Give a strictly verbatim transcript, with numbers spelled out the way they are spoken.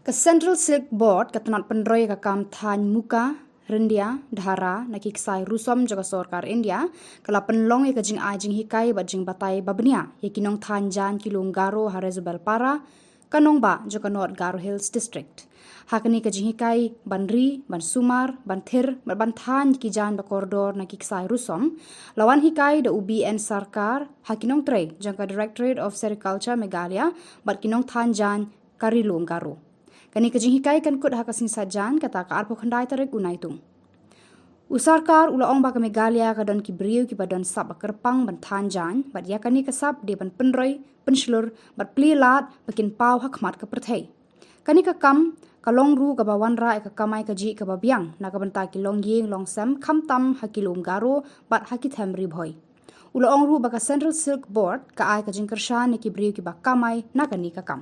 Ka Central Silk Board, ka tnad pynroi ïa ka kam thaiñ muka, ryndia, dhara na ki ksai rusom jong ka sorkar India, ka la pynlong ïa ka jingai jinghikai bad jingbatai babniah ïa ki nongthaiñ jaiñ ki lum Garo ha Resubelpara, ka nongbah jong ka North Garo Hills District. Ha kane ka jinghikai ban ri, ban sumar, ban thir bad ban thaiñ ki jaiñ ba kordor na ki ksai rusom, la wan hikai da u B N Sarkar ha ki nongtrei jong ka Directorate of Sericulture Meghalaya bad ki nongthaiñ jaiñ ka Ri Lum Garo. Kane ka jinghikai kan kut ha ka sngi Saitjaiñ, kata ka arphew khyndai tarik u Naitung. U Sarkar u la ong ba ka Meghalaya ka don ki briew kiba don sap ba kyrpang ban thaiñ jaiñ, bad ïa kane ka sap dei ban pynroi, pynshlur bad plie lad ba kin paw ha khmat ka pyrthei. Kane ka kam ka long ruh kaba wanrah ïa ka kamai kajih kaba biang na ka bynta ki longïing longsem, khamtam ha ki lum Garo bad ha ki them Ri Bhoi. U la ong ruh ba ka Central Silk Board ka ai ka jingkyrshan ïa ki briew kiba kamai na kane ka kam.